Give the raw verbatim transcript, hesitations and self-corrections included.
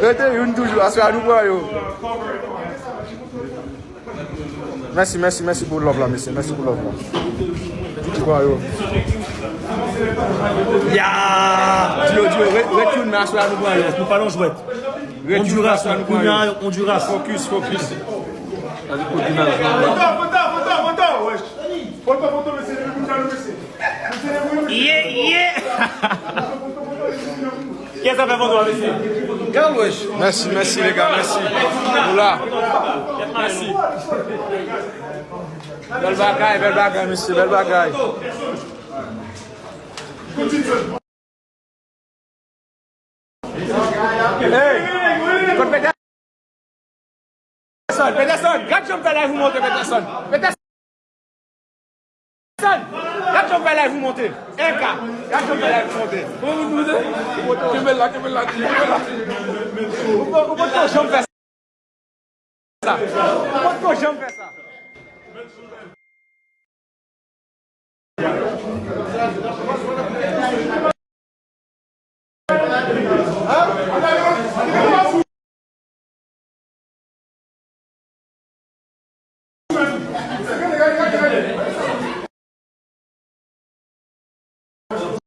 Rete youn toujou, aswè a nou pran yo. Mèsi, mèsi, mèsi pou love la, mesye. Mèsi pou love la. Nou pran yo. Ya! Dyo, dyo, ret, ret youn, men aswè a nou pran yo. Yes, nou pa nan jwèt. Ret youn, men aswè a nou pran yo. Honduras, Honduras. Focus, focus. Gade kote nan. Foto, foto, foto, foto, wesh. Foto, foto, mesye, mesye, mesye. Yeah, yeah. Kiyès ap fè foto a, mesye? Gad, wesh. Mèsi, mèsi, lega, mèsi. Nou la. Mèsi. Bèl bagay, bèl bagay, mesye, bèl bagay. Hey! Kot Peterson? Peterson! Gad jan m fè live ou monte, Peterson! Peterson! Gad jan m fè live ou monte! Enka! Gad jan m fè live ou monte! Kenbe la, kenbe la, kenbe la! Ou pa, ou pa t ko janm fè sa! Ou pa t ko janm fè sa!